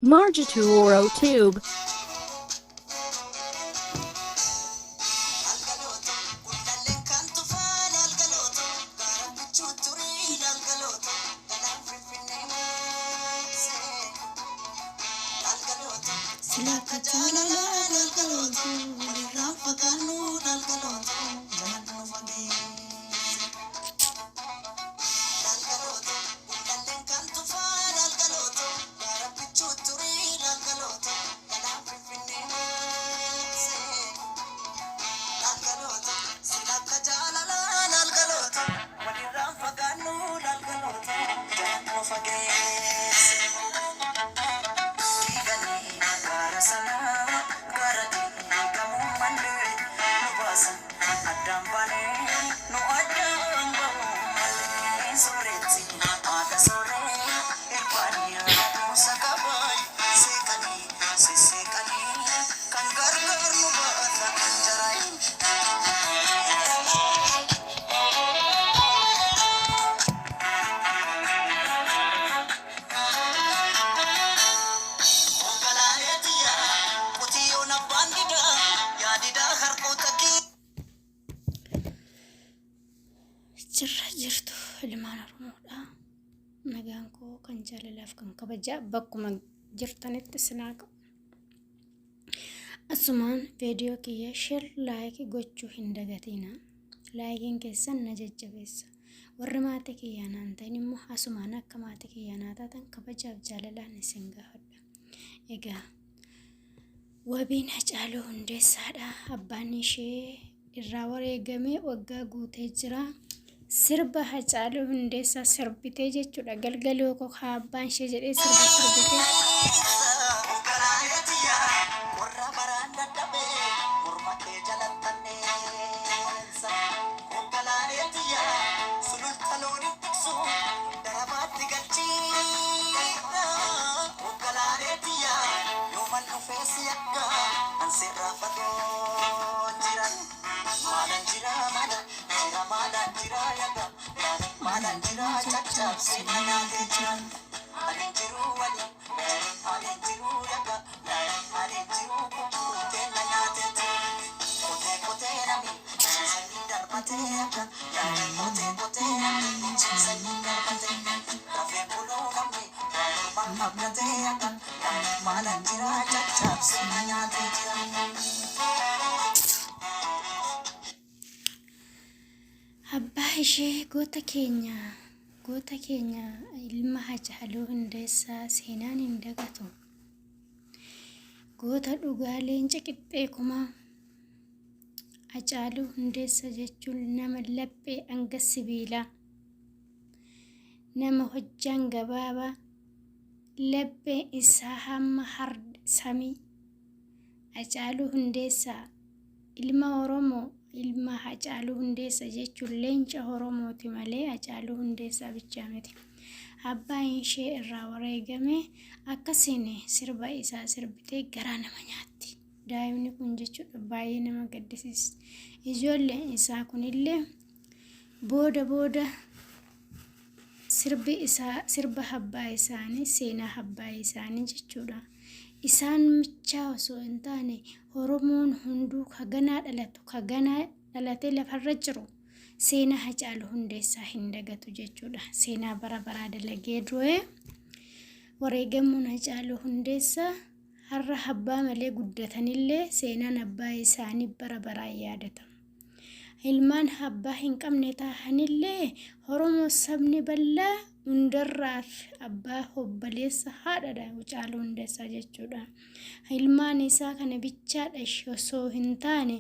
Margitu Oro Tube. Sila akka jaalalaa galgalootu walirraan fagaannu galgalootu jalaan nu fageesse. Galgalootu gullalleen kan tufaa galgalootu gaara bichuu turii galgalootu galaan finfinnee maasee. Galgalootu sila akka jaalalaa galgalootu walirraan fagaannu galgalootu jalaan nu fageesse. Diiganii gaara sanaa gaara diigamuu malee nu baasan addaan baanee nu addaan bahuu malee sooretti haadha sooree irbaanii haadhuusa qabaay seeqanii sesseeqanii kan gargaar nu baata jaraayin. Konkolaalee tiyya qotiyyoon abbaan didaa yaadidaa harkoota kee. Jirra jirtu ilmaan Oromoodha. Nagaan koo kan jaalalaaf kan kabajaa bakkuma jirtanitti sinaa qabu. Asumaan viidiyoo kiyya share like gochuu hin dagatina. Laayikiin keessan na jajjabeessa. Warri maatii kiyyaa naan ta'in immoo asumaan akka maatii kiyyaa naa taatan kabajaaf jaalalaan isin gaafadha. Egaa wabiin Hacaaluu Hundeessaadha. Abbaan ishee irraa wareegamee waggaa guutee jira. Sirba Hacaaluu Hundeessaa sirbitee jechuudha. Galgaloo koo haa abbaan ishee jedhee sirba sirbitee. Konkolaalee tiyya qorra baraan dadhabee morma kee jalattanneessa. Konkolaalee tiyya sululta looniin tiksu darabaatti galchiidha. Konkolaalee tiyya yooman dhufee si akka an sirraa fagoo jira. Maalan jira maala jira maalan jira yaga maalan jira caccabsee na nyaatee jira. Ani jiru wali ani jiru yaga ani jiru kukkutee na nyaatee jira. Qotee qotee nami sanyii darbatee yaga qotee qotee nami sanyii darbatee rafee buluu namni mormaan abdatee yaga maalan jira caccabsee na nyaatee jira. Abbaa ishee goota keenya goota keenya ilma Hacaaluu Hundeessaa seenaan hin dagatu. Goota dhugaa leenca qixxee kumaa Hacaaluu Hundeessaa jechuun nama laphee hanga sibiilaa nama hojjaan gabaabaa laphee isaa hamma hard samii Hacaaluu Hundeessaa ilma Oromoo ilma Hacaaluu Hundeessa jechuun leenca Oromooti malee Hacaaluu Hundeessaa bichaa miti. Abbaan ishee irraa wareegame akkasiin sirba isaa sirbitee garaa nama nyaatti. Daa'imni kun jechuudha baay'ee nama gaddisiisti. Ijoolleen isaa kunillee booda booda Sirbi isaa sirba abbaa isaanii seenaa abbaa isaanii jechuudha. Isaan bichaa osoo hin taane Oromoon hunduu ka ganaa dhalatu ka ganaa dhalatee lafarra jiru seenaa Hacaaluu Hundeessaa hin dagatu jechuudha. Seenaa bara baraa dalagee du'e wareegamuun Hacaaluu Hundeessaa har'a abbaa malee guddatanillee seenaan abbaa isaanii bara baraan yaadatama. Ilmaan abbaa hin qabne tahanillee Oromoo sabni bal'aa hundarraaf abbaa obbaleessa haadhadha Hacaaluu Hundeessaa jechuudha. Ilmaan isaa kana bichaadha osoo hin taane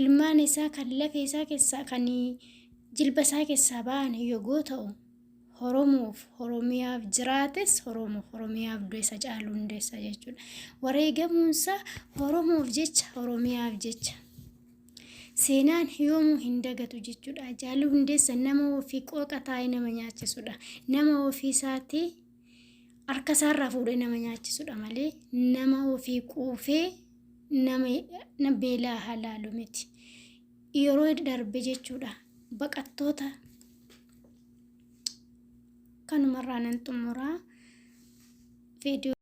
ilmaan isaa kan lafee isaa keessaa kan jilba isaa keessaa ba'an yogoo ta'u Oromoof Oromiyaaf jiraates Oromoof Oromiyaaf du'es Hacaaluu Hundeessaa jechuudha. Wareegamuunsaa Oromoof jecha Oromiyaaf jecha. Seenaan yoomuu hin dagatu jechuudha. Hacaaluu Hundeessa nama ofii qooqa taa'ee nama nyaachisudha. Nama ofii isaatii harka isaarraa fuudhee nama nyaachisudha malee nama ofii quufee nama beelaa halaalu miti. Yeroo darbe jechuudha baqattoota kanumarraa nan xumuraa. Viidiyoo.